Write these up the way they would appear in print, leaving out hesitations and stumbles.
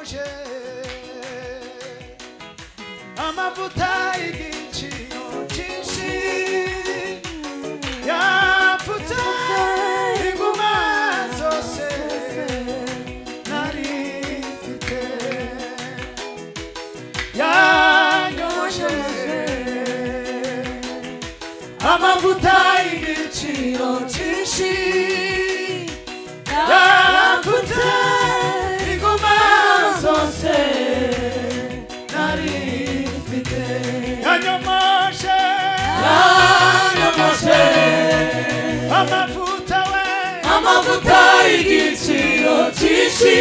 Yanyomoje amavuta y'igiciro cyinshi yapfutse inguma zose nari mfite. Yanyomoje amavuta y'igiciro cyinshi yapfutse inguma zose nari mfite. Yanyomoje, yanyomoje amavuta we, amavuta y'igiciro cyinshi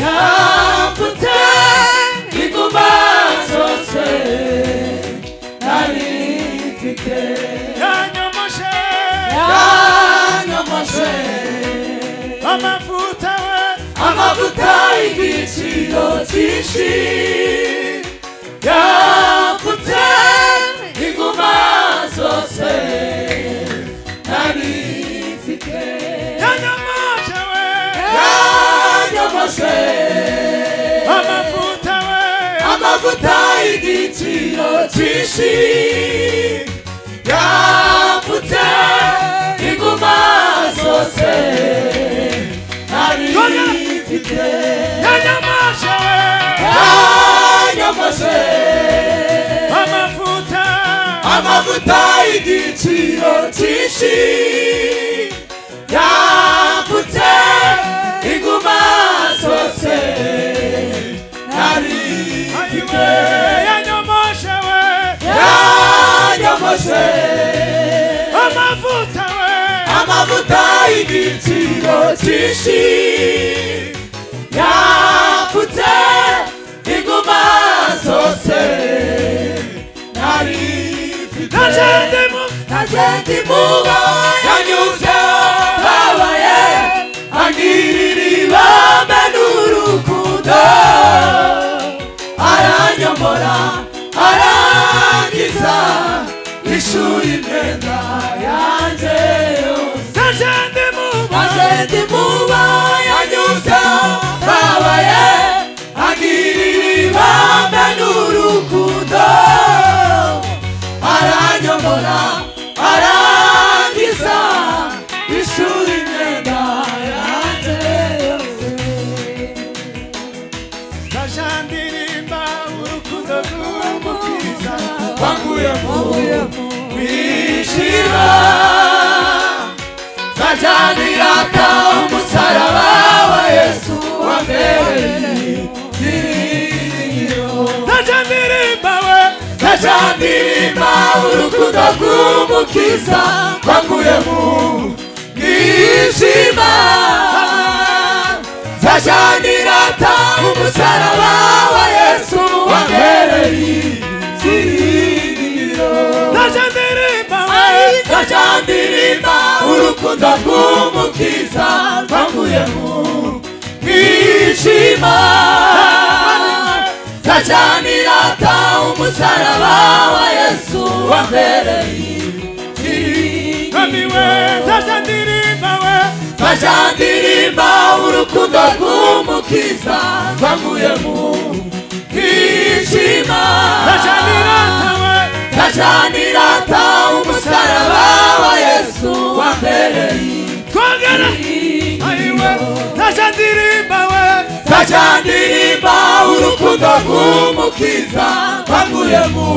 yapfutse inguma zose nari mfite. Yanyomoje, yanyomoje amavuta we, amavuta y'igiciro cyinshi yapfutse inguma zose nari mfite. Yanyomoje we, yanyomoje amavuta we, amavuta y'igiciro cyinshi yapfutse inguma zose nari mfite. Yanyomoje we, yanyomoje amavuta, amavuta y'igiciro cyinshi yapfutse inguma zose nari mfite. Yanyomoje we, yanyomoje amavuta we, amavuta y'igiciro cyinshi yapfutse inguma zose nari mfite. Ntagende muba yanyuze babaye angirira ibambe n'urukundo aranyomora arangiza ishuye imyenda yanjye yose. Ntagende muba, Ntagende muba yanyuze babaye angirira ibambe n'urukundo aranyomora arangiza ishuye imyenda yanjye yose. Ntajandirimba urukundo rw'Umukiza wankuye mu mwijima nzajyanirata umusaraba wa Yesu wambereye ibyiringiro. Ntajandirimba we, nzajyandirimba urukundo rw'Umukiza wankuye mu mwijima nzajyanirata umusaraba wa Yesu wambereye ibyiringiro. Ntajandirimba we, Nzajyandirimba urukundo rw'Umukiza rwankuye mu mwijima nzajyanirata umusaraba wa Yesu wambereye Mwami we, ntajandirimba we, nzajyandirimba urukundo rw'Umukiza rwankuye mu mwijima ntajandirata we, nzajyanirata umusaraba wa Yesu wambereye twongere ayiwe, ntajandirimba we, nzajyandirimba urukundo rw'Umukiza rwankuye mu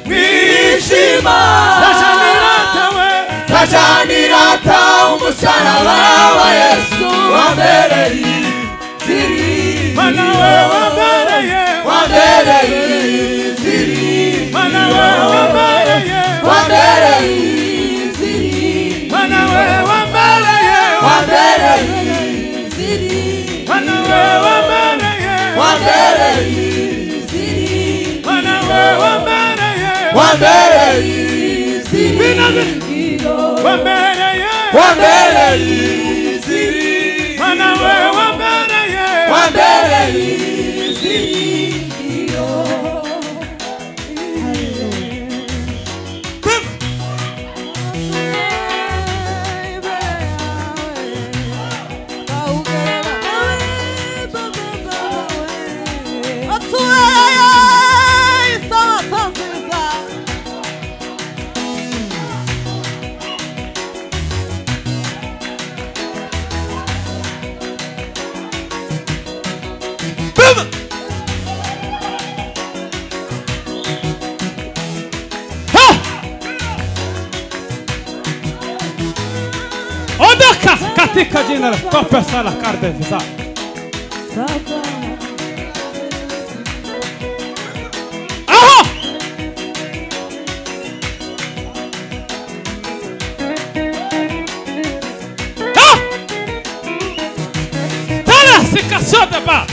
mwijima ntajandirata we, nzajyanirata umusaraba wa Yesu wambereye Mana we wambereye, wambereye ibyiringiro, Mana we wambereye, wambereye ibyiringiro, Mana we wambereye, wambereye ibyiringiro, Mana we wambereye, wambereye ibyiringiro, Mana we wambereye, wambereye ibyiringiro, wambereye, wambereye ibyiringiro, Mana we wambereye, wambereye ibyiringiro. Bye. Come. Ha! Ondoka katika jina la Papa sala karde visa. Aha! Ha! Tala sikasoda ba.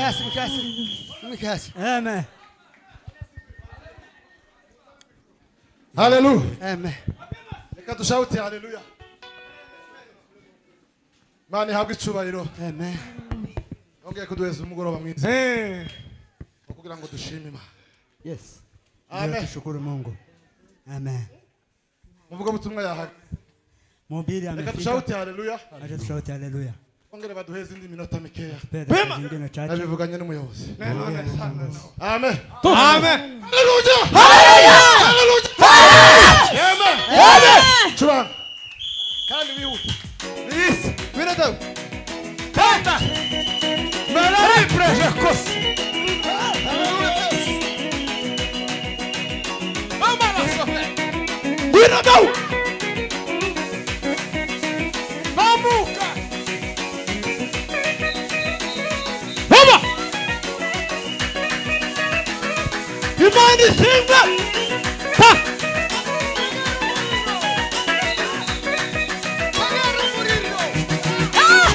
Hasi, mwike hasi. Mwike hasi. Amen. Haleluya. Amen. Reka dushawute haleluya. Imana ihabwe icyubahiro. Amen. Ongeye kuduheza umugoroba mwiza. Kugira ngo dushime Imana. Yes. Amen. Tushukuru Mungu. Amen. Muvuga butumwa yahaga. Mhubiri Reka amefika. dushawute haleluya. Acha tushauti haleluya. Ongere baduheze indi minota mikeya. Peda zingine chache. Nabivuganye n'umuyobozi. Amen. Amen. Haleluya. Haleluya. Haleluya. Amen. Amen. Curanga. Kandi wihute. Yes. Wiradawe. Tata. Melari preje kos. Mama la sofe. Wiradawe. Mamuka. Baba. Imana ishimwe. Ha.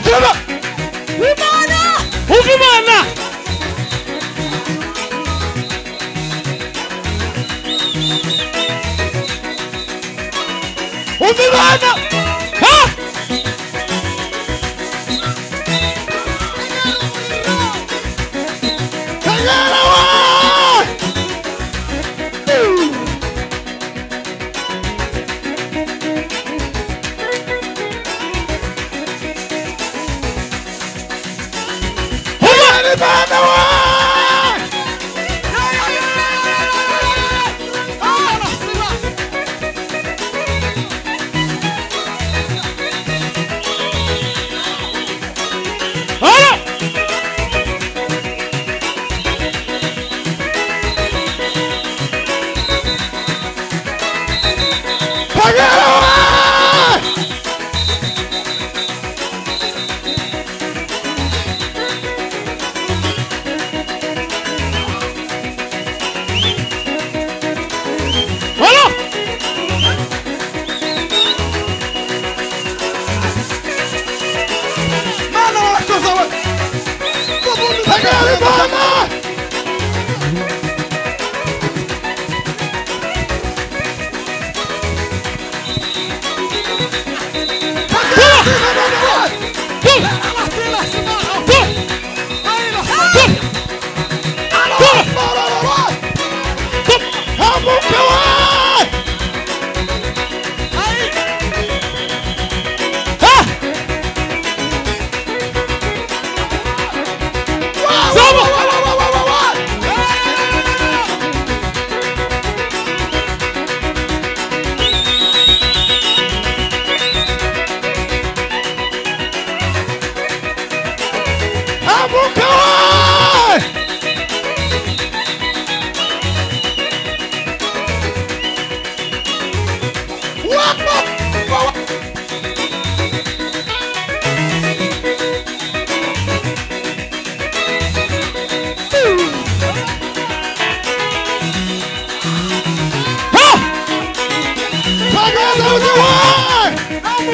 Jeba. Imana. Umva Imana. Umva Imana. Ha. Kagera we. Umva. Imana we. Hala. Kagera we. Hala. Mana warakoze we. Kagera Imana. Tu. Tu. Tu. Tu. Hamuka we. Ha. Zama. Hamuka we. Ha. Kagera we.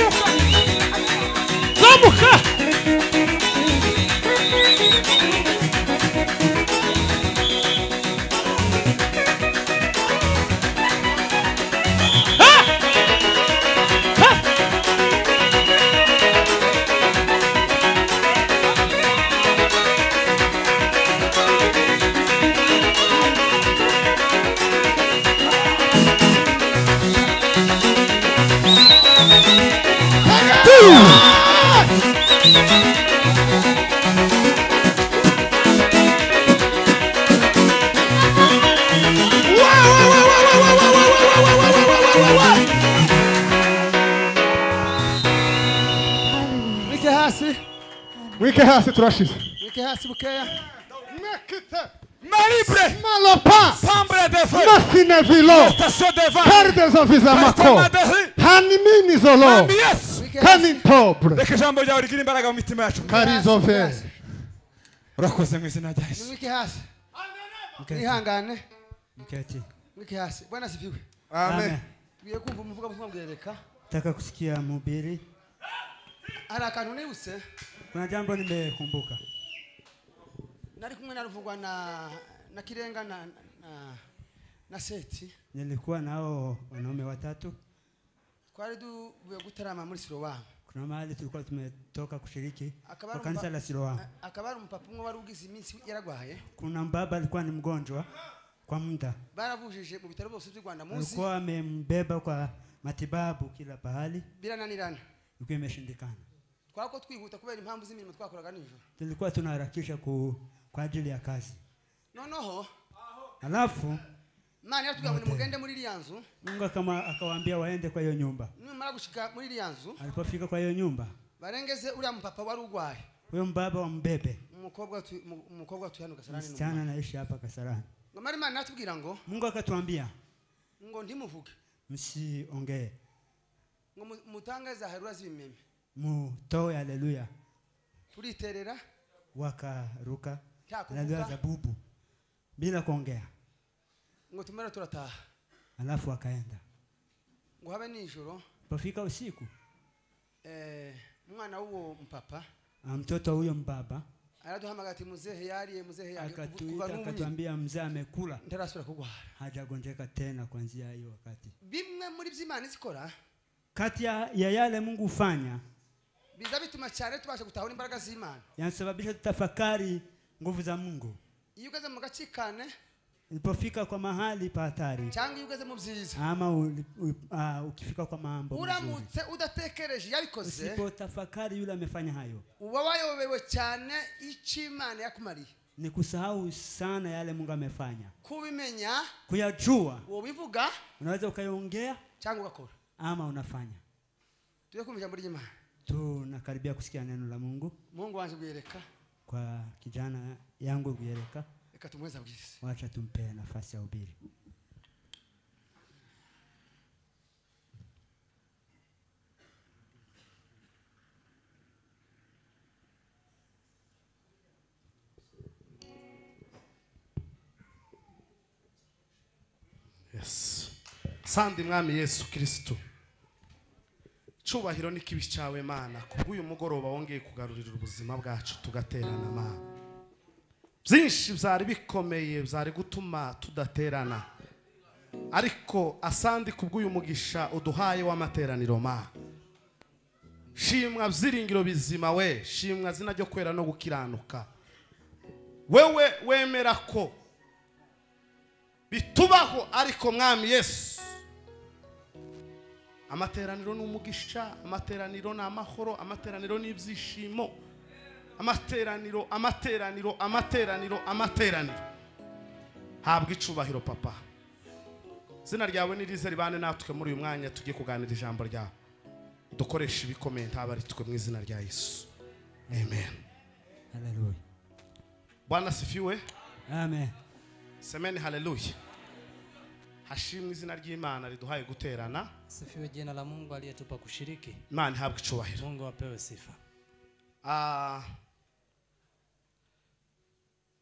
Zamuka. Ha. Ha. Mwike hasi. Mwike hasi turashize. Mwike hasi bukeya. Mekite. Malibre. Malopa. Pambre de feu. Masinevilo. Station de vent. Kardezovizamako. Haniminizolo. Yes. Mwike hasi. Kanintobre. Reka ijambo ryawe rigire imbaraga mu mitima yacu. Karizove. Urakoze mu izina rya Yesu. Mwike hasi. Mwihangane. Mketi. Mwike hasi. Bwana asifiwe. Amen. Tugiye kumva umuvuga butumwa bwereka. Nataka kusikia mhubiri. Hari akantu nibutse. Kuna jambo nimekumbuka. Nari kumwe na Ruvugwa na Kirenga na Seti. Nilikuwa nao wanaume watatu. Twari duvuye gutarama muri Siloam. Kuna mahali tulikuwa tumetoka kushiriki kwa kanisa la Siloam. Akaba ari umupapa umwe wari ugize iminsi yaragwaye. Kuna mbaba alikuwa ni mgonjwa kwa muda. Baravujije mu bitaro byose by'u Rwanda muzi. Alikuwa amembeba kwa matibabu kila pahali. Birananirana. Ilikuwa imeshindikana. Twako twihuta kubera impamvu z'imirimo twakoraga nijoro. Tulikuwa tunaharakisha kwa ajili ya kazi. Noneho alafu Imana yatubwiye ngo nimugende muri iriya nzu. Mungu akawaambia waende kwa hiyo nyumba. Nimara gushika muri iriya nzu. Alipofika kwa hiyo nyumba. Barengeze uriya mupapa wari ugwaye. Huyo mbaba wambebe. Umukobwa tuyano Kasarani. Msichana anaishi hapa Kasarani. Ngo mari Imana yatubwira ngo Mungu akatuambia ngo ntimuvuge. Msiongee. Ngo mutange za harura z'ibimeme. Mutoe haleluya. Turiterera. Wakaruka. Haleluya za bubu. Bila kuongea. Ngo tumara turataha. Alafu akaenda. Ngo habe nijoro. Pofika usiku. Mwana huo mpapa. Mtoto huyo mbaba. Araduhamagara ati muzehe yariye Akatuita akatuambia mzee amekula. Ntarasubira kugwara. Hajagonjeka tena kuanzia hiyo wakati. Bimwe muri by'Imana zikora. Kati ya yale Mungu hufanya. Biza bituma cyane tubasha gutahura imbaraga z'Imana. Yanasababisha tutafakari nguvu za Mungu. Iyo ugeze mu gacikane. Ulipofika kwa mahali pa hatari. Cyangwa iyo ugeze mu byiza. Ama ukifika kwa mambo mazuri. Uramutse udatekereje yabikoze. Usipotafakari yule amefanya hayo. Uba wayobewe cyane icyo Imana yakumariye. Ni kusahau sana yale Mungu amefanya. Kubimenya, kuyajua. Wobivuga, unaweza ukaongea cyangwa ugakora. Ama unafanya. Tuye kumva ijambo ry'Imana. Tunakaribia kusikia neno la Mungu. Mungu wanje Rwiyereka. Kwa kijana yangu Rwiyereka. Reka tumuheze abwirize. Wacha tumpe nafasi ya ubiri. Yes. Sandi mwami Yesu Kristo. Cyubahiro n'ikibi cyawe Mana kubw'uyu mugoroba wongeye kugarurira ubuzima bwacu tugaterana Mana. Byinshi byari bikomeye byari gutuma tudaterana. Ariko asandi kubw'uyu mugisha uduhaye w'amateraniro Mana. Shimwa byiringiro bizima we, shimwa zina ryo kwera no gukiranuka. Wewe wemera ko bitubaho ariko mwami Yesu. Amateraniro ni umugisha, amateraniro ni amahoro, amateraniro ni ibyishimo. Amateraniro, amateraniro, amateraniro, amateraniro. Habwa icubahiro papa. Zina ryawe nirize ribane natwe muri uyu mwanya tugiye kuganira ijambo ryawe. Dukoresha ibikomeye ntaba ari twe mu izina rya Yesu. Amen. Haleluya. Bwana sifiwe. Amen. Semeni haleluya. Hashimwe izina ry'Imana riduhaye guterana. Sifiwe jina la Mungu aliyetupa kushiriki. Imana ihabwe icubahiro. Mungu apewe sifa.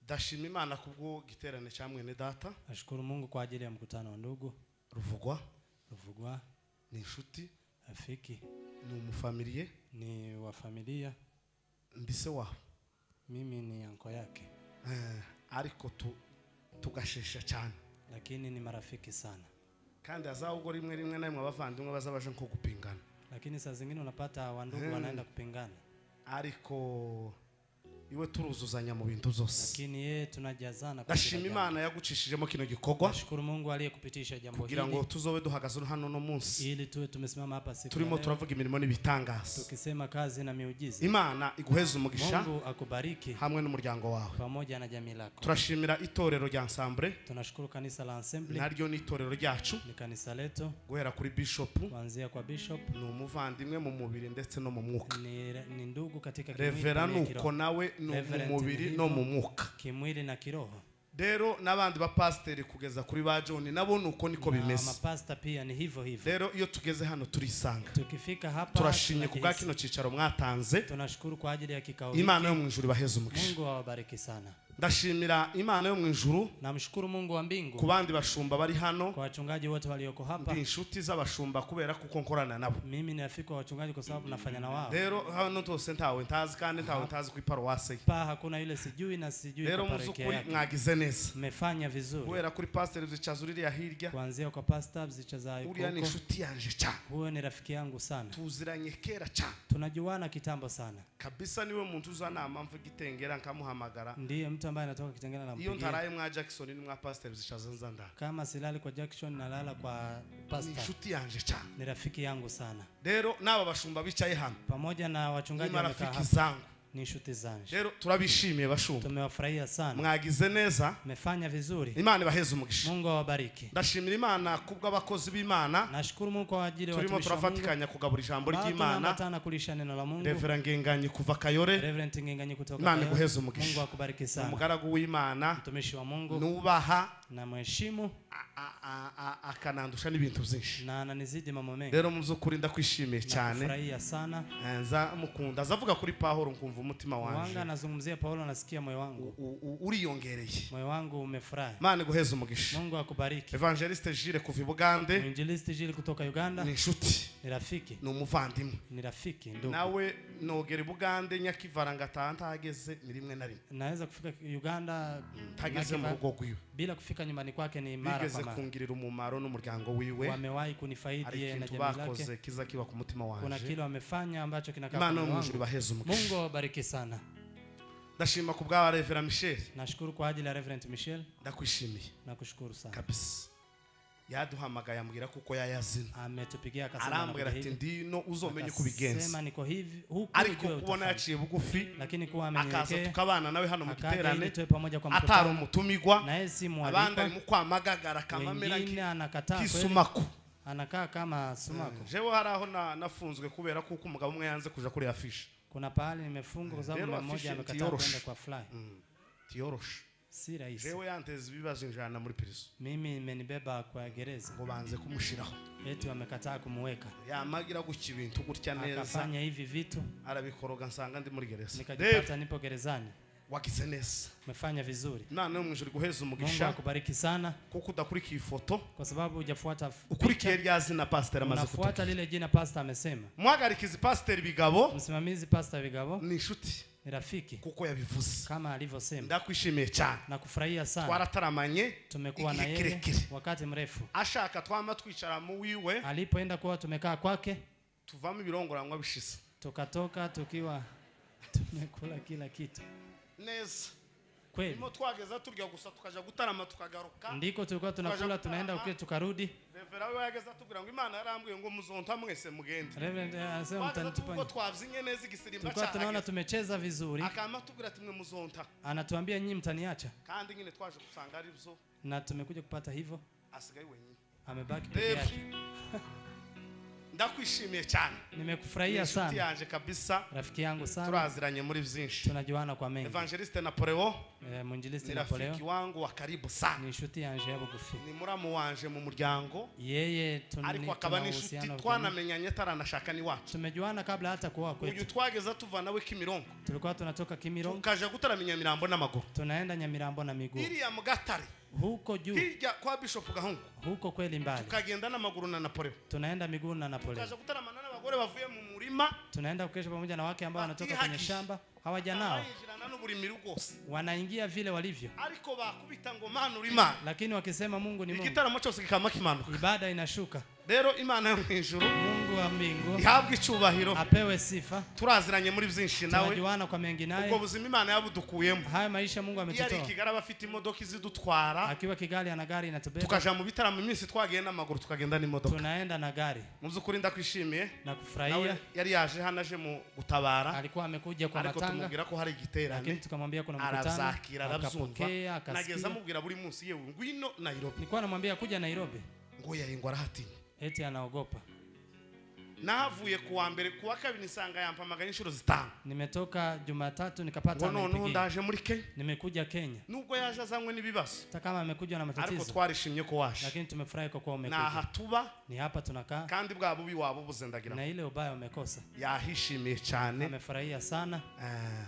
Ndashima Imana kubwo giterane cya mwene data. Nashukuru Mungu kwa ajili ya mkutano wa ndugu. Ruvugwa. Ruvugwa ni inshuti, rafiki, ni umufamilie, ni wa familia. Ndise wabo. Mimi ni anko yake. Ariko tugashesha cyane. Lakini ni marafiki sana. Kandi azawugo rimwe rimwe namwe abavandimwe bazabaje nko gupingana. Lakini saa zingine unapata wandugu wanaenda kupingana. Ariko iwe turuzuzanya mu bintu byose. Lakini yeye tunajazana. Ndashima Imana yagucishijemo kino gikorwa. Nashukuru Mungu aliyekupitisha jambo hili. Kugira ngo tuzobe duhagaze hano no munsi. Ili tuwe tumesimama hapa siku. Turimo turavuga imirimo n'ibitangaza. Tukisema kazi na miujiza. Imana iguheze umugisha. Mungu akubariki. Hamwe n'umuryango wawe. Pamoja na jamii lako. Turashimira itorero rya Ensemble. Tunashukuru kanisa la Ensemble. Naryo ni itorero ryacu. Ni kanisa letu. Guhera kuri bishop. Kuanzia kwa bishop. Ni umuvandimwe mu mubiri ndetse no mu mwuka. Ni ndugu katika kimwili. Reverend uko nawe no mu mubiri no mu mwuka. Kimwili na kiroho. Rero n'abandi ba pasiteri kugeza kuri ba John nabo nuko niko bimeze. Na mapasta pia ni hivyo hivyo. Rero iyo tugeze hano turisanga. Tukifika hapa turashimye kubwa kino cicaro mwatanze. Tunashukuru kwa ajili ya kikao hiki. Imana yo mu ijuru ibaheze umugisha. Mungu awabariki sana. Ndashimira Imana yo mu ijuru. Namshukuru Mungu wa mbingu. Ku bandi bashumba bari hano. Kwa wachungaji wote walioko hapa. Ndi inshuti z'abashumba kubera kuko nkorana nabo. Mimi ni rafiki wa wachungaji kwa sababu nafanya na wao. Rero hano tose ntawe ntazi kandi ntawe ntazi ku iparuwase. Pa hakuna yule sijui na sijui rero kwa parokia muzukuri yake. Mwagize neza. Mmefanya vizuri. Kubera kuri pastor Byicaza uriya hirya. Kuanzia kwa pastor Byicaza yuko. Uriya ni inshuti yanje cyane. Huyo ni rafiki yangu sana. Tuziranye kera cyane. Tunajuana kitambo sana. Kabisa niwe muntu uzanama mvuga Kitengera nkamuhamagara. Ndiye mtu ambaye anatoka Kitengera na mpigia. Iyo ntaraye mwa Jackson ni mwa pastor Byicaza nzanda. Kama silali kwa Jackson nalala kwa pastor. Ni inshuti yanje cyane. Ni rafiki yangu sana. Rero naba bashumba bicaye hano. Pamoja na wachungaji wamekaa hapa. Zangu. Ni inshuti zangu. Rero turabishimiye bashumba. Tumewafurahia sana. Mwagize neza. Mmefanya vizuri. Imana ibaheze umugisha. Mungu awabariki. Ndashimira Imana kubw'abakozi b'Imana. Nashukuru Mungu kwa ajili ya turimo watumishi wa Mungu. turafatikanya kugabura ijambo ry'Imana. Tunaambatana kulisha neno la Mungu. Reverend Ngenganyi kuva Kayore. Reverend Ngenganyi kutoka Imana Kayore. iguheze umugisha. Mungu akubariki sana. Umugaragu w'Imana. Mtumishi wa Mungu. Nubaha na mheshimu. Akanandusha n'ibintu byinshi. Na ananizidi mambo mengi. Rero muzukuri ndakwishimiye cyane. Nafurahia sana. Nza mukunda. Azavuga kuri Paulo nkumva umutima wanje. Wanga anazungumzia Paulo nasikia moyo wangu. Uriyongereye. Moyo wangu umefurahi. Imana iguheze umugisha. Mungu akubariki. Evangeliste Gilles kuva i Bugande. Mwinjilisti Gilles kutoka Uganda. Ni inshuti. Ni rafiki. Ni umuvandimwe. Ni rafiki ndugu. Nawe nogera i Bugande Nyakivara ngataha ntageze ni rimwe na rimwe. Naweza kufika Uganda ntageze mu rugo rwiwe. Bila kufika nyumbani kwake ni mara kwa mara. Kungirira umumaro n'umuryango wiwe. Wamewahi kunifaidi yeye na jamii lake. Kiza kiba ku mutima wanje. Kuna kile wamefanya ambacho kinakaa kwa Imana moyo yo mu wangu. ijuru ibaheze umugisha. Mungu awabariki sana. Ndashima ku bwa Reverend Michel. Nashukuru kwa ajili ya Reverend Michel. Ndakwishimiye. Nakushukuru sana. Kabisa. Yaduhamagaye ambwira kuko yayazina. Ametupigia akasema arambwira ati ndino uzomenye kubigenza. Sema niko hivi huku ariko kubona yaciye bugufi lakini kuwa akaza amenyenyekea tukabana nawe hano mu giterane pamoja kwa atari mkutano umutumigwa naye si mwalikwa. Abandi ari mu kwamagagara kamamera wengine anakataa kweli. Kisumaku. Anakaa kama sumaku. Jewe hari aho nafunzwe kubera kuko umugabo umwe yanze kuja kuri afishe. Kuna pahali nimefungwa kwa sababu mmoja amekataa kwenda kwa fly. Tiyoroshe. Si rahisi. Jewe yanteza ibibazo njana muri prison. Mimi imenibeba kwa gereza. Ngo banze kumushiraho. Eti wamekataa kumuweka. Yamagira guca ibintu gutya neza. Akafanya hivi vitu. Arabikoroga nsanga ndi muri gereza. Nikajipata nipo gerezani. Wagize neza. Umefanya vizuri. Imana yo mu ijuru iguheze umugisha. Mungu akubariki sana. Kuko udakurikiye ifoto. Kwa sababu hujafuata ukurikiye rya zina pastor amaze kutuka. Unafuata lile jina pastor amesema. Muhagarikizi pastor Bigabo. Msimamizi pastor Bigabo. Ni inshuti. Ni rafiki. Kuko yabivuze. Kama alivyosema. Ndakwishimiye cyane. Nakufurahia sana. Twarataramanye. Tumekuwa na yeye wakati mrefu. Ashaka twama twicara mu wiwe. Alipoenda kwa tumekaa kwake. Tuvamo ibirongorangwa bishize. Tukatoka tukiwa tumekula kila kitu. Neza. Kweli. Nimo twageza turya gusa tukaja gutarama tukagaruka. Ndiko tulikuwa tunakula tunaenda ukiwa tukarudi. Reverend we yageza tubwira ngo Imana yarambwiye ngo muzonta mwese mugende. Reverend anasema mtanitupa. Tuko twabzinye neza igisirimba Tulikuwa tunaona tumecheza vizuri. Akama tubwira ati mwe muzonta. Anatuambia nyinyi mtaniacha. Kandi nyine twaje kusanga ari byo. Na tumekuja kupata hivyo. Asigaye wenyine. Amebaki peke yake. Ndakwishimiye cyane. Nimekufurahia sana. Inshuti yanje kabisa. Rafiki yangu sana. Turaziranye muri byinshi. Tunajuana kwa mengi. Evangeliste Napoleo. Mwinjilisti Ni Napoleo. rafiki wangu wa karibu sana. Ni inshuti yanje ya bugufi. Ni muramu wanje mu muryango. Yeye ariko akaba ni inshuti twanamenyanye taranashaka ni wacu. Tumejuana kabla hata kuoa kwetu. Uyu twageza tuva nawe Kimironko. Tulikuwa tunatoka Kimironko. Tukaja gutaramenya Nyamirambo n'amaguru. Tunaenda Nyamirambo na miguu. Iriya mu Gatare. Huko juu. Hirya kwa Bishop Gahungu. Huko kweli mbali. Tukagenda n'amaguru na Napoleo. Tunaenda miguu na Napoleo. Tukaja gutaramana n'abagore bavuye mu murima. Tunaenda kukesha pamoja na wake ambao wanatoka kwenye shamba, hawajanao. Wanaingia vile walivyo. Ariko bakubita ngo Mana uri Imana. Lakini wakisema Mungu ni Mungu. Igitaramo cyose kikama kimanuka. Ibada inashuka. Rero Imana yo mu ijuru. Mungu wa mbingu. Ihabwe icyubahiro. Apewe sifa. Turaziranye muri byinshi nawe. Tunajuana kwa mengi naye. Ubwo buzima Imana yabudukuyemo. Haya maisha Mungu ametutoa. Yari Kigali abafite imodoka izidutwara. Akiwa Kigali ana gari inatubeba. Tukaja mu bitaramo iminsi twagenda n'amaguru tukagenda n'imodoka. Tunaenda na gari. Mu byukuri ndakwishimiye. Nakufurahia. Yari yaje hano aje mu gutabara. Alikuwa amekuja kwa matanga. Ariko tumubwira ko hari igiterane. Lakini tukamwambia kuna mkutano. Arazakira arabyumva. Nageza mubwira buri munsi yewe ngwino Nairobi. Nilikuwa namwambia kuja Nairobi. Ngo yayingwa arahatinya. Eti anaogopa. Nahavuye kuwa mbere kuwa kabiri nisanga yampamagaye inshuro zitanu. Nimetoka Jumatatu nikapata amenipigia. Ngo noneho ndaje muri Kenya. Nimekuja Kenya. Nubwo yaje azanywe n'ibibazo. Hata kama amekuja na matatizo. Ariko twarishimye ko waje. Lakini tumefurahi kwa kuwa umekuja. Na hatuba. Ni hapa tunakaa. Kandi bwa bubi wabo buzendagira. Na ile ubaya umekosa. Yahishimiye cyane. Amefurahia sana.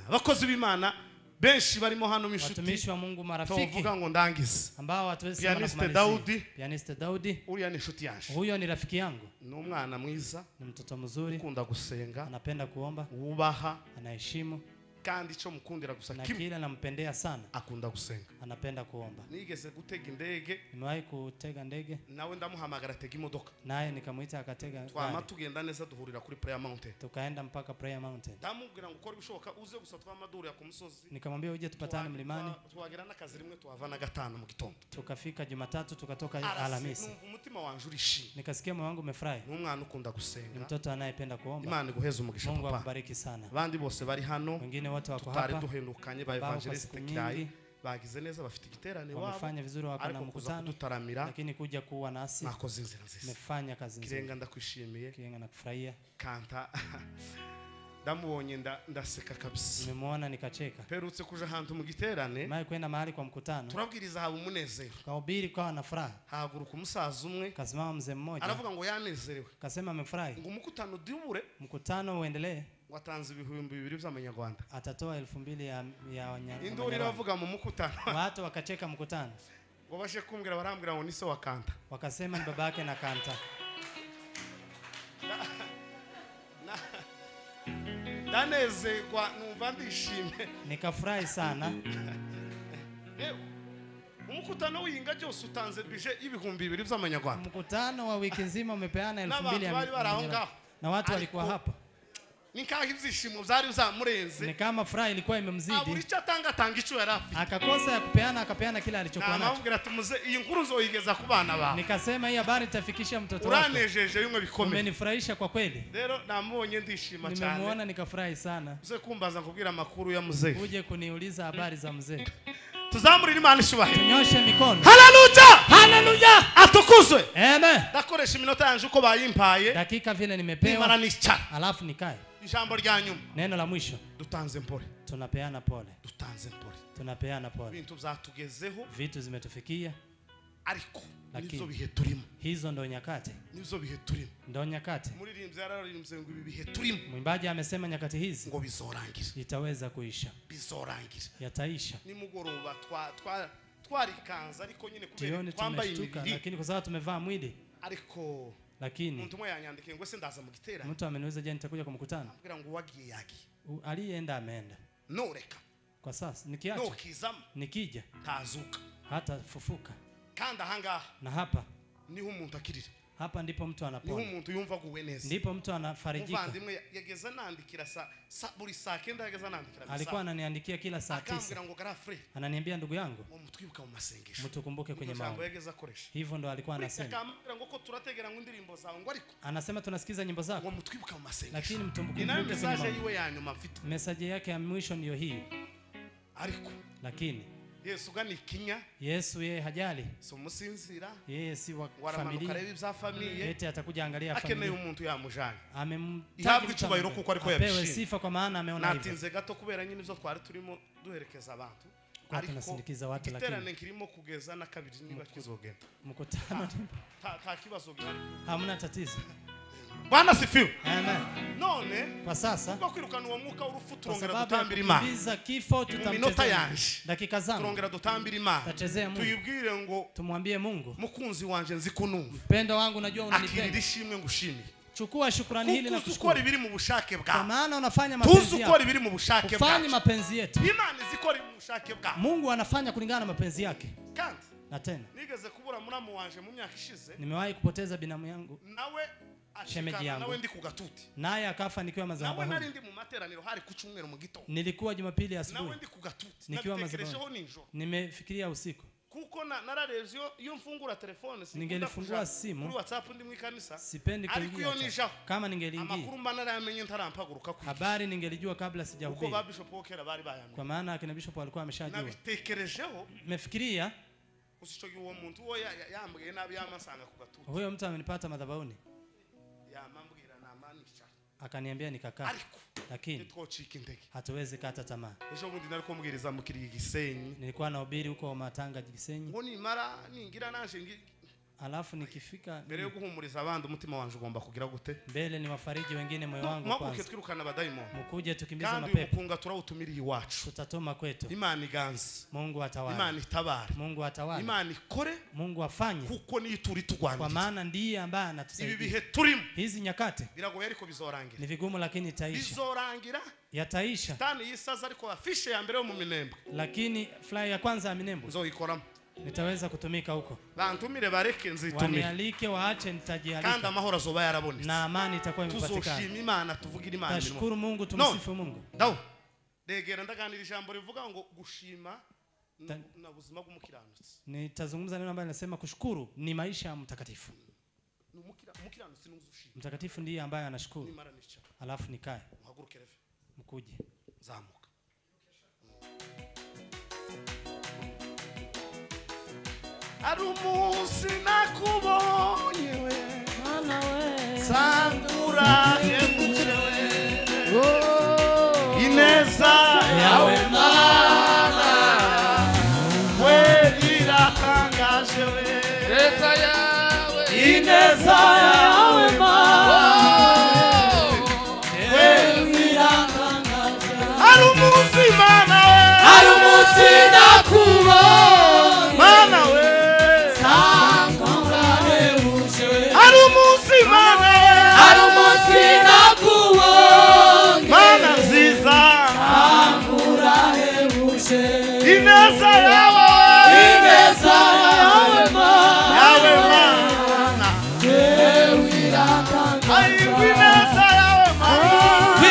Abakozi b'Imana Benshi barimo hano mishuti. Watumishi wa Mungu marafiki. Tuvuga ngo ndangize. Ambao hatuwezi sema na Pianiste kumalizia. Daudi. Pianiste Daudi. Uriya ni inshuti yanje. Huyo ni rafiki yangu. Ni umwana mwiza. Ni mtoto mzuri. Ukunda gusenga. Anapenda kuomba. Wubaha. Anaheshimu. Kandi icyo mukundira gusa na kile nampendea sana. Akunda gusenga. Anapenda kuomba. Nigeze gutega indege. Nimewahi kutega ndege. Nawe ndamuhamagara atega imodoka. Naye nikamuita akatega. Twama tugenda neza duhurira kuri Prayer Mountain. Tukaenda mpaka Prayer Mountain. Ndamubwira ngo ukore ibishoboka uze gusa twamadurira ku musozi. Nikamwambia uje tupatane mlimani. Twagera n'akazi rimwe tuhava na gatanu mu gitondo. Tukafika Jumatatu tukatoka Alhamisi. Numva umutima wanje urishimye. Nikasikia moyo wangu umefurahi. Ni umwana ukunda gusenga. Ni mtoto anayependa kuomba. Imana iguheze umugisha Mungu papa. akubariki sana. Abandi bose bari hano. Wengine wote wako tutari hapa. duhendukanye ba evangeliste Kirayi bagize neza bafite igiterane wabo. Wamefanya vizuri wako na mkutano. Lakini kuja kuwa nasi. Nakoze inzira nziza. Nimefanya kazi nzuri. Kirenga ndakwishimiye. Kirenga nakufurahia. Kanta ndamubonye ndaseka kabisa. Nimemuona nikacheka. Perutse kuja ahantu mu giterane. Nimewahi kwenda mahali kwa mkutano. Turabwiriza haba umunezero. Tukahubiri kwa na furaha. Haguruka umusaza umwe. Kasimama mzee mmoja. Aravuga ngo yanezerewe. Kasema amefurahi. Ngo umukutano dubure. Mkutano uendelee. Watanze 2000 by'amanyarwanda. Atatoa 2000 ya Wanyarwanda. Induru iravuga mu mukutano. Watu wakacheka mkutano. Ngo bashe kumbwira barambwira ngo ni se wa Kanta. Wakasema ni baba yake na Kanta. Ndanezerwa numva ndishimye. Nikafurahi sana. Umukutano w'inga byose utanze budget 2000 by'amanyarwanda. Mkutano wa wiki nzima umepeana 2000 ya N'abantu Na watu walikuwa hapa. Ni nkaho ibyishimo byari bizamurenze. Ni kama furaha ilikuwa imemzidi. Abura icyo atanga atanga icyo yari afite. Akakosa ya kupeana akapeana kile alichokuwa nacho. Namubwira ati muze iyi nkuru nzoyigeza ku bana bawe. Nikasema hii habari itafikisha mtoto wako. Uranejeje yumwe bikomeye. Umenifurahisha kwa kweli. Rero namubonye ndishima cyane. Nimemuona nikafurahi sana. Uze kumbaza nkubwira amakuru ya mzee. Uje kuniuliza habari za mzee. Tuzamurire Imana ishubahiro. Tunyoshe mikono. Haleluya! Haleluya! Atukuzwe. Amen. Ndakoresha iminota yanje uko bayimpaye. Dakika vile nimepewa. Nimara nicara. Alafu nikae. Ijambo rya nyuma. Neno la mwisho. Dutanze mpore. Tunapeana pole. Dutanze mpore. Tunapeana pole. Bintu byatugezeho. Vitu zimetufikia. Ariko nizo bihe turimo. Hizo ndo nyakati. Nizo bihe turimo. Ndo nyakati. Muririmbyi yararirimbye ngo ibi bihe turimo. Mwimbaji amesema nyakati hizi ngo bizorangira. Itaweza kuisha. Bizorangira. Yataisha. Nimugoroba twarikanza ariko nyine kubera twambaye imibiri. Lakini kwa sababu tumevaa mwili. Ariko lakini umuntu umwe yanyandikiye ngo se ndaza mu giterane. Mtu ameniuliza je nitakuja kwa mkutano? Ambwira ngo wagiye yagiye. Aliyeenda ameenda. Noreka. Kwa sasa nikiacha. Nokizama. Nikija tazuka. Hata fufuka. Kandi ahangaha. Na hapa niho umuntu akirira. Hapa ndipo mtu anapona. Niho umuntu yumva aguwe neza. Ndipo mtu anafarijika. Muvandimwe yageza nandikira sa buri saa 9 yageza nandikira. Alikuwa ananiandikia kila saa 9. Akambwira ngo garafre. Ananiambia ndugu yangu. Ngo mutwibuka mu masengesho. Mtukumbuke kwenye maombi. Yageza akoresha. Hivyo ndo alikuwa anasema. Akambwira ngo ko turategera ngo indirimbo zawe ngo ariko. Anasema tunasikiza nyimbo zako. Ngo mutwibuka mu masengesho. Lakini mtumbuke. Inayo message yiwe ya nyuma mfite. Message yake ya mwisho ndiyo hiyo. Ariko lakini Yesu gani kinya? Yesu yeye hajali. So musinzira. Yeye si wa familia. Arebe ibya familia. Eti atakuja angalia familia. Akeneye umuntu yamujanye. Amemtaji icyubahiro kuko ariko yabishimye. Apewe sifa kwa maana ameona hivyo. Natinze gato kubera nyine ivyo twari turimo duherekeza abantu. Ariko tunasindikiza watu lakini iterane kirimo kugeza na kabiri niba kizogenda. Mkutano ta kibazo gihari. Hamna tatizo. Bwana sifiwe. Amen. None kwa sasa ubwo kwirukana uwo mwuka w'urupfu turongera dutambira Imana. Kukimbiza kifo tutamchezea. Dakika zangu. Turongera dutambira Imana. Tutachezea Mungu. Tuyibwire ngo tumwambie Mungu. Mukunzi wanje nzi kunumva. Mpendo wangu najua unanipenda. Akirira ishimwe ngushimire. Chukua shukrani hili na kushukuru. Ukora ibiri mu bushake bwawe. Kwa maana unafanya mapenzi Tuzi yako. ukora ibiri mu bushake bwawe. Ufanye mapenzi yetu. Imana izikora mu bushake bwawe. Mungu anafanya kulingana na mapenzi yake. Kandi na tena nigeze kubura muramu wanje mu myaka ishize. Nimewahi kupoteza binamu yangu. Nawe shemeji yangu. Naye akafa nikiwa madhabahuni. Nawe nari ndi mu materaniro hari ku cyumweru mu gitondo. Nilikuwa Jumapili asubuhi. Nawe ndi ku gatuti. Nikiwa madhabahuni. Nimefikiria usiku. Kuko nararebye iyo mfungura telefone ningelifungua simu kuri WhatsApp ndi mu ikanisa. Sipendi kuingia. Kama ningeliingia. Amakuru mba narayamenye ntarampaguruka kwigisha. Habari ningelijua kabla sijahubiri. Kuko ba bishop Okera bari bayamenye. Kwa maana akina bishop walikuwa wameshajua. Nabitekerejeho. Nimefikiria usichogi uwo muntu wo yambwiye nabi yamasanga ku gatuti. Huyo mtu amenipata madhabahuni. Yamambwira namanisha. Akaniambia nikakaa. Lakini hatuwezi kata tamaa. Ejo bundi nariko mbwiriza mukiri Gisenyi. Nilikuwa nahubiri huko Matanga Gisenyi. Ngo nimara ningira nanje Alafu nikifika mbere yo guhumuriza abandi umutima wanje ugomba kugira gute? Mbele ni wafariji wengine moyo wangu kwanza. Twirukana abadaimoni. Mukuje tukimbize kandi mapepo. Umukunga turawutumiriye iwacu. Tutatoma kwetu. Imana iganze. Mungu atawala. Imana itabare. Mungu atawala. Imana ikore. Mungu afanye. Kuko niyo turi tugwanira. Kwa maana ndiye ambaye anatusaidia. Ibi bihe turimo. Hizi nyakati biragoye ariko bizorangira. Ni vigumu lakini itaisha. Bizorangira. Yataisha. Tani yisaza ariko afishe ya mbere yo mu Minembwe. Lakini flyer ya kwanza ya Minembwe nzoyikoramo. Nitaweza kutumika huko. Bantumire bareke nzitumire. Wanialike waache nitajialika. Kandi amahoro azoba yarabonetse. Na amani itakuwa imepatikana. Tuzoshima Imana tuvugire Imana. Tashukuru Mungu, tumsifu Mungu. Dawo. Regera ndaganira ijambo rivuga ngo gushima na buzima bw'umukiranutsi. Nitazungumza neno ambalo linasema kushukuru ni maisha ya mtakatifu. Umukiranutsi n'uzushima. Mtakatifu ndiye ambaye anashukuru. Alafu nikae. Muhaguruke reve. Mkuje. Zamuka. Arumusi nakubonye we Mana we sangura yemuchewe ineza yawe Mana we iratangaje we ineza yawe ineza yawe Mana we iratangaje. Arumusi Mana we Arumusi nakubonye Mana we Arumusi Mana we Arumusi nakubonye Mana nziza Sangurahebuje ineza yawe ineza yawe Mana yawe Mana wewe iratangaza ineza yawe Mana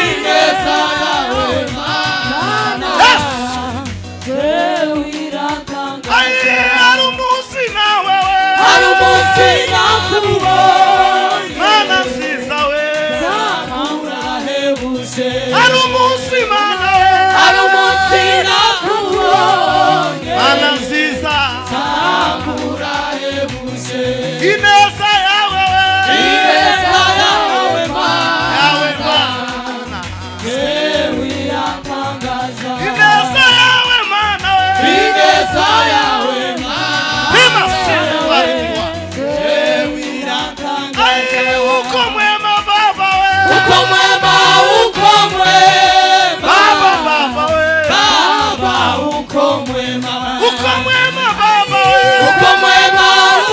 ineza yawe Mana wewe iratangaza. Arumusi nawe we Arumusi nakubonye Mana nziza we Sangurahebuje Arumusi Mana we Arumusi nakubonye Mana nziza Sangurahebuje ineza yawe we ineza yawe Mana yawe Mana wewe iratangaza ineza yawe Mana we ineza yawe Mana Pima sibarikiwa wewe iratangaza. Ai uko mwema Baba we Uko mwema, uko mwema Baba Baba we Baba uko mwema uko mwema Baba we uko mwema,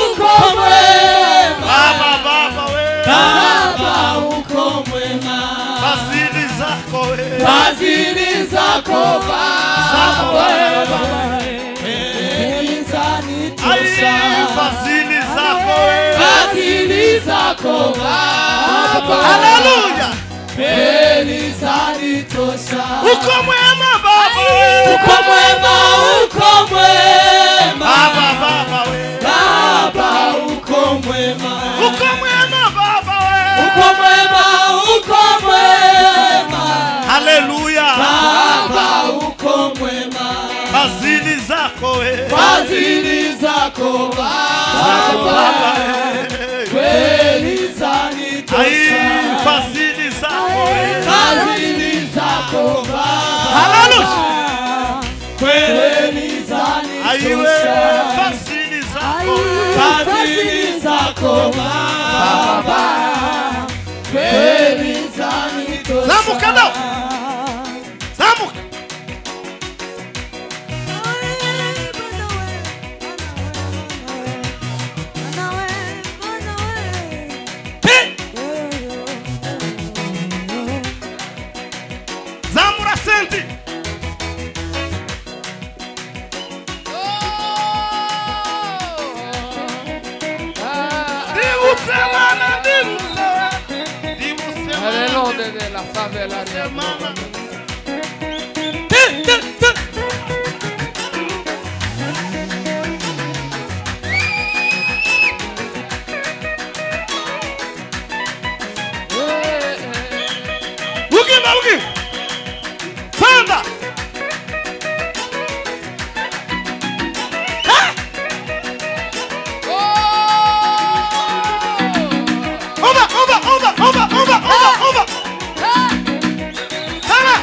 uko mwema Baba Baba we Baba uko mwema. Fadhili zako we Fadhili zako Baba Ai fadhili zako we Fadhili zako Baba Haleluya Zanitosha. Uko mwema Baba we Uko mwema, uko mwema Baba Baba we Baba uko mwema uko mwema Baba we uko mwema, uko mwema Haleluya Baba uko mwema. Fadhili zako we Fadhili zako Baba kweli zanitosha. Ai fadhili zako we Fadhili zako Baba Haleluya kweli Ai we zanitosha. fadhili zako we Fadhili zako Baba kweli zanitosha. Zamuka nao. Zamuka Zamura senti Ndibutse Mana ndibutse Ndibutse Mana Adelante de la favela. ndibutse Mana Bugimba bugimba Panda Oba oba oba oba oba oba oba Tara.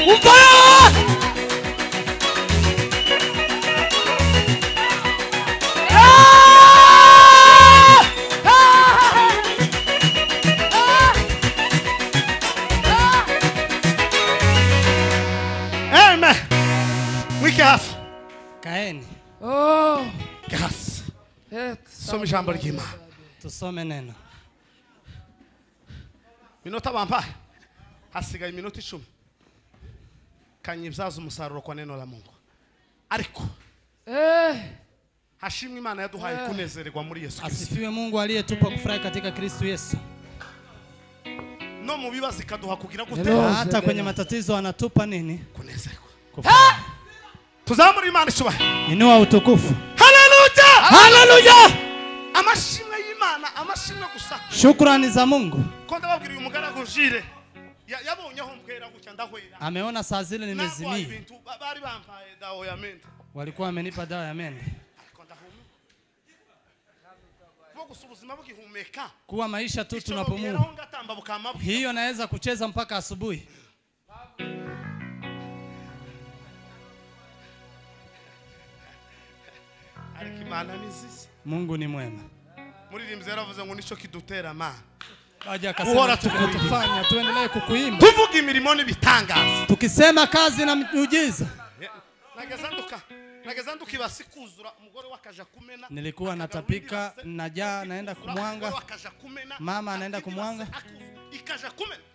Umva! Amen. Mwike hafi. Kaeni. Oh. Grace. Soma ijambo ry'Imana. Tusome neno. Minota bampaye. Hasigaye iminota 10. Kanyibyaza umusaruro kwa neno la Mungu. Ariko hashimwe Imana yaduhaye kunezererwa muri Yesu Kristo. Asifiwe Mungu aliyetupa kufurahi katika Kristo Yesu. No mu bibazo ikaduha kugira gute? Hata kwenye matatizo anatupa nini? Kunezerwa. Tuzamura Imana icyubahiro. Inua utukufu. Haleluya! Haleluya! Amashimwe y'Imana, amashimwe gusa. Shukrani za Mungu. Ko ndababwira uyu mugaragu Jire yabonye aho mbwera gutya ndahwera. Ameona saa zile nimezimia. Bari bampaye dawa ya mende. Walikuwa wamenipa dawa ya mende. Kuwa maisha tu tunapumua. Hiyo naweza kucheza mpaka asubuhi. Mungu ni mwema. Aje akasema tukufanya tuendelee kukuimba. Tuvuge imirimo n'ibitangaza. Tukisema kazi na miujiza. Nilikuwa natapika, najaa, naenda kumwanga. Mama anaenda kumwanga.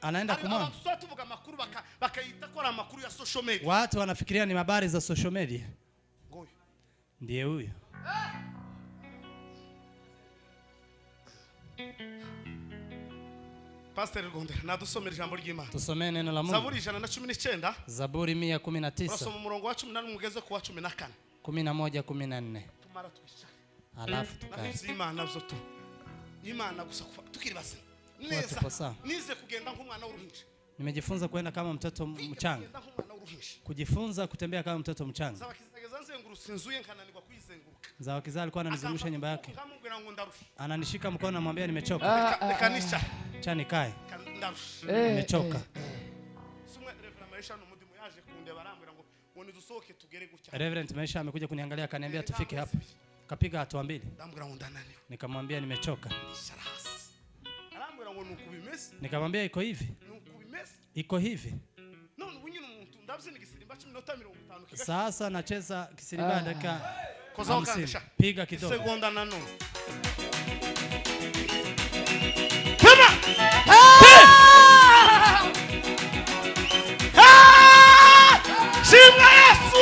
Anaenda kumwanga. Watu wanafikiria ni habari za social media. Ndiye huyo. Pastor Gondera, nadusomera ijambo ry'Imana. Tusomee neno la Mungu. Zaburi 119. Zaburi 119. Urasoma umurongo wa 11 ugeze ku wa 14. 11 14. Tumara twicare. Alafu tukae. Imana byo tu. Imana gusa tukiri base. Neza. Nize kugenda nk'umwana w'uruhinja. Nimejifunza kwenda kama mtoto mchanga. Kujifunza kutembea kama mtoto mchanga. Zawakiza alikuwa ananizungusha nyumba yake. Ananishika mkono namwambia nimechoka. Acha nikae. Nimechoka. Reverend Maisha amekuja kuniangalia akaniambia tufike hapa. Kapiga hatua 2. Nikamwambia nimechoka. Nikamwambia iko hivi. Iko hivi. Sasa nacheza kisirimba dakika 50. Piga kidogo. Sekonda na no. Shimwa Yesu.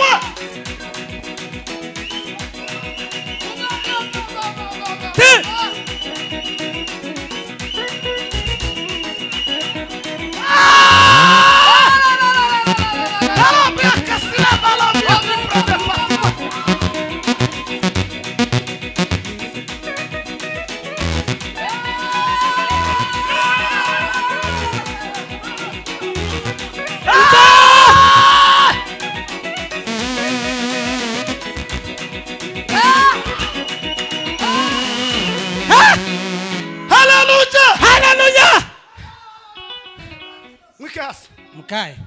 Mkae.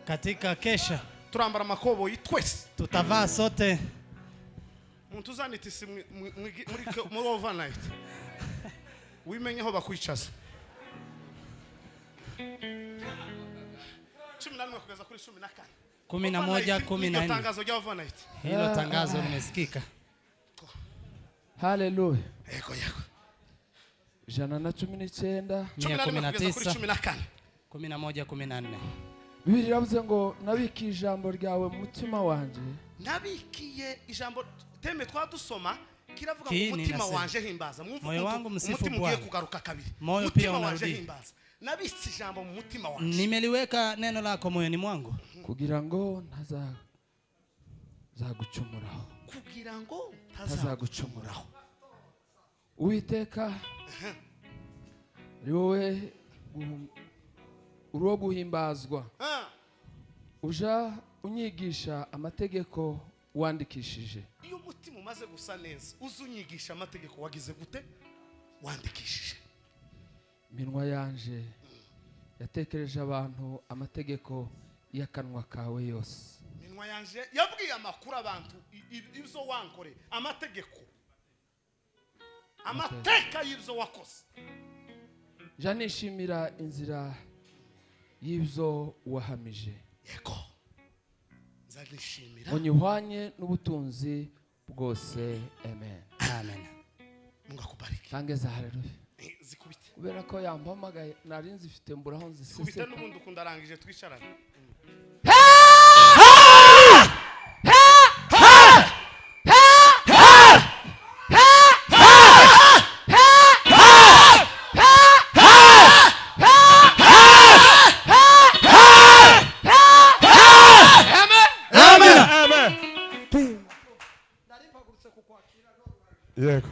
Katika kesha turambara makoboyi twese. Tutavaa sote. Muntu uzanitisi muri overnight. Wimenye aho bakwicaza. 11 kugeza kuri 14. 11 14. Tangazo rya overnight. Hilo tangazo limesikika. Haleluya. Yego yego. 119 119 11 14. Bibiliya iravuze ngo nabikiye ijambo ryawe mu mutima wanje. Nabikiye ijambo teme twadusoma kiravuga ngo umutima wanje himbaza. Moyo wangu msifu Bwana. Kugaruka kabiri. Moyo pia unarudi. Nabitse ijambo mu mutima wanje. Nimeliweka neno lako moyoni mwangu. Kugira ngo ntazagucumuraho. Kugira ngo ntazagucumuraho. Uwiteka ari wowe uri guhimbazwa. Uja unyigisha amategeko wandikishije. Iyo umutima umaze gusa neza uzunyigisha amategeko wagize gute wandikishije. Minwa yanje Yatekereje abantu amategeko y'akanwa kawe yose. Minwa yanje yabwiye amakuru abantu ibyo wankore, amategeko, amateka y'ibyo wakoze. Nishimira inzira y'ibyo wahamije. Yego, nzanishimira unyihwanye n'ubutunzi bwose. Amen. Amen. Mungu akubariki. Tangeza haleluya. Zikubite. Kubera ko yampamagaye nari nzifite mburaho nzisese. Zikubite n'ubundi ukundarangije twicarane. Yego.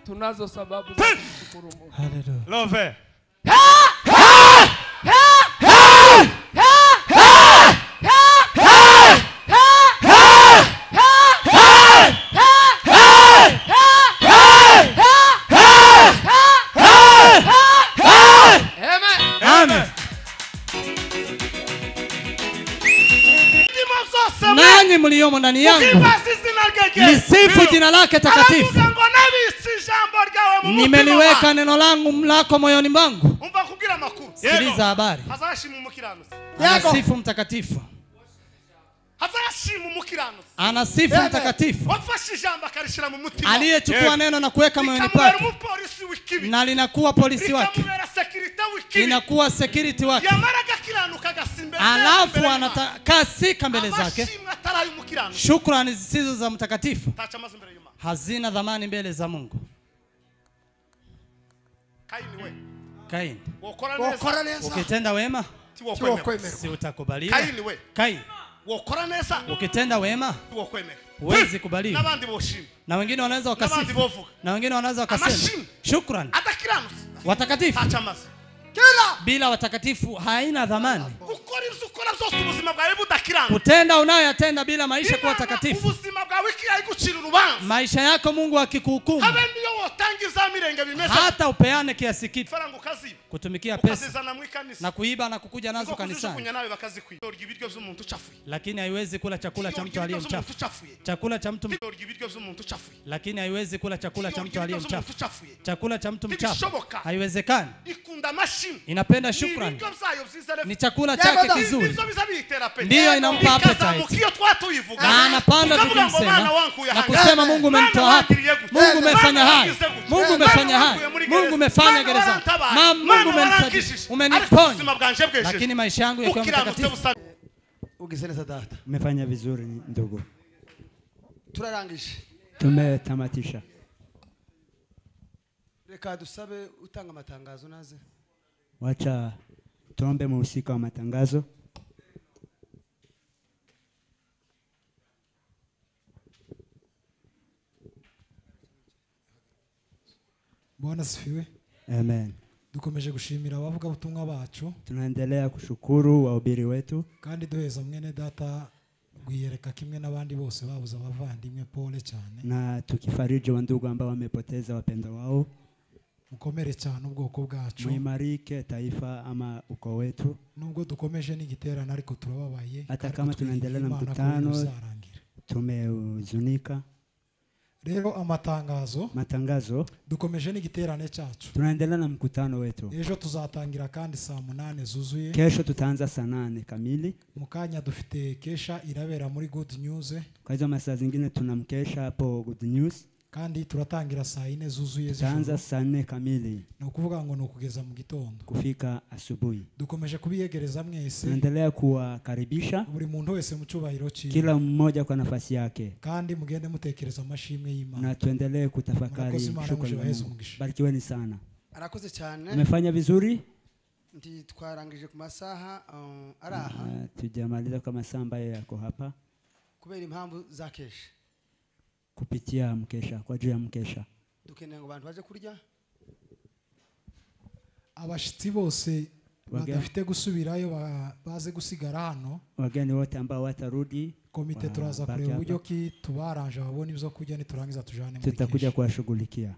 Tunazo sababu za kushukuru Mungu. Haleluya. Love. Amen. Amen. Nanyi mliomo ndani yangu, lisifu jina lake takatifu. Nimeliweka neno langu mlako moyoni mwangu. Sikiliza habari. Anasifu mtakatifu. Anasifu mtakatifu aliyechukua neno na kuweka moyoni pake, na linakuwa polisi wake, linakuwa security wake. Alafu anatakasika mbele zake. Shukrani zisizo za mtakatifu hazina dhamani mbele za Mungu. Kaini, ukitenda wema si utakubaliwa. Kaini, ukitenda wema huwezi kubaliwa. Na wengine wanaweza wakasifu, na wengine wanaweza wakasema shukrani. Watakatifu bila watakatifu haina dhamani. Kutenda unayoyatenda bila maisha kuwa takatifu, maisha yako Mungu akikuhukumu, hata upeane kiasi kipi kutumikia pesa na kuiba na kukuja nazo kanisani, lakini haiwezi kula chakula cha mtu aliye mchafu. Chakula cha mtu, lakini haiwezi kula chakula cha mtu aliye mchafu. Chakula cha mtu mchafu haiwezekani. Inapenda shukrani, ni chakula chake kizuri, ndiyo inampa appetite, na anapanda tukimsema na kusema Mungu umenitoa hapa, Mungu umefanya haya, Mungu umefanya haya, Mungu umefanya gereza, Mungu umenisaidia, umeniponya, lakini maisha yangu yakiwa mtakatifu. Umefanya vizuri ndugu. Turarangije. Tumetamatisha. Reka dusabe utanga matangazo naze. Wacha tuombe mhusika wa matangazo. Bwana asifiwe. Amen. Dukomeje gushimira abavuga butumwa bacu. Tunaendelea kushukuru wahubiri wetu. Kandi duheza mwene data gwiyereka kimwe n'abandi bose babuze abavandimwe pole cyane. Na tukifariji wa ndugu ambao wamepoteza wapendwa wao. Mukomere cyane ubwoko bwacu. Muimarike taifa ama ukoo wetu. Nubwo dukomeje n'igiterane ariko turababaye. Hata kama tunaendelea na mkutano tumehuzunika. Rero amatangazo. Matangazo. Dukomeje n'igiterane cyacu. Tunaendelea na mkutano wetu. Ejo tuzatangira kandi saa 8 zuzuye. Kesho tutaanza saa 8 kamili. Mukanya dufite kesha irabera muri Good News. Kwa hizo masaa zingine tunamkesha hapo Good News. Kandi turatangira saa 4 zuzuye z'ijoro. Tutaanza saa 4 kamili. Ni ukuvuga ngo nukugeza mu gitondo. Kufika asubuhi. Dukomeje kubiyegereza mwese. Tunaendelea kuwakaribisha. Buri muntu wese mu cyubahiro cyiwe. Kila mmoja kwa nafasi yake. Kandi mugende mutekereza amashimwe y'Imana. Na tuendelee kutafakari shukrani. Barikiweni sana. Arakoze cyane. Umefanya vizuri? Ndi twarangije ku masaha araha. Tujamaliza kwa masaa ambayo yako hapa. Kubera impamvu za kesha. Kupitia mkesha, kwa ajili ya mkesha. Dukeneye ngo abantu baje kurya. Abashitsi bose badafite gusubirayo baze gusigara hano. Wageni wote ambao watarudi, komite turaza kureba uburyo ki tubaranje babone ibyo kurya niturangiza tujane muri kesha. Tutakuja kuwashughulikia.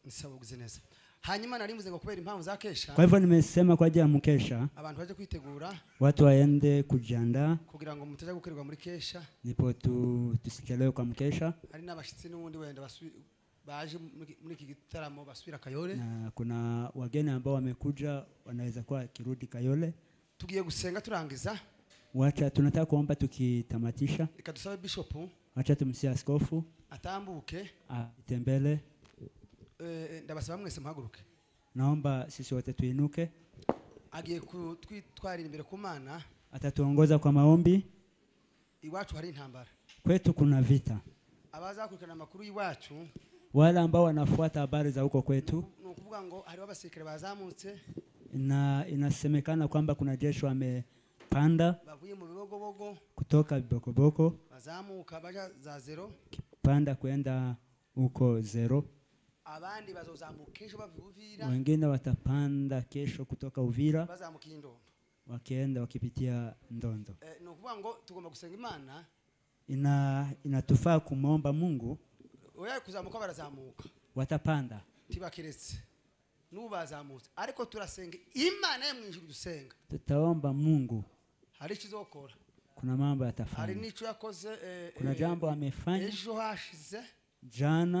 Nisaba ugize neza. Hanyuma nari mvuze ngo kubera impamvu za kesha. Kwa hivyo nimesema kwa ajili ya mkesha. Abantu baje kwitegura. Watu waende kujiandaa. Kugira ngo mutaja gukorerwa muri kesha. Ndipo tusichelewe kwa mkesha. Hari n'abashitsi n'ubundi wenda baje muri iki gitaramo basubira Kayole. Na kuna wageni ambao wamekuja wanaweza kuwa kirudi Kayole. Tugiye gusenga turangiza. Wacha tunataka kuomba tukitamatisha. Reka dusabe bishop. Wacha tumsie askofu. Atambuke. Atembele. Ndabasaba mwese muhaguruke. Naomba sisi wote tuinuke. Agiye kutwitwarira imbere ku Mana. Atatuongoza kwa maombi. Iwacu hari intambara. Kwetu kuna vita. Abazakurikirana amakuru y'iwacu. Wale ambao wanafuata habari za huko kwetu. Ni ukuvuga ngo hari abasirikare bazamutse. Na inasemekana kwamba kuna jeshi wamepanda bavuye mu Bibogobogo kutoka Bibokoboko bazamuka baja za zero panda kwenda huko zero. Abandi bazozamuka kesho bava Uvira. Wengine watapanda kesho kutoka Uvira bazamuka Ndondo wakienda wakipitia Ndondo. Ni ukuvuga ngo tugomba gusenga Imana. Inatufaa kumwomba Mungu. Oya kuzamuka barazamuka. Watapanda. Tibakiretse. Nubazamutse ariko turasenga Imana ye mu ijuru dusenga. Tutaomba Mungu. Hari ikizokora. Kuna mambo yatafanya. Hari nico yakoze kuna jambo amefanya. Ejo hashize. Jana.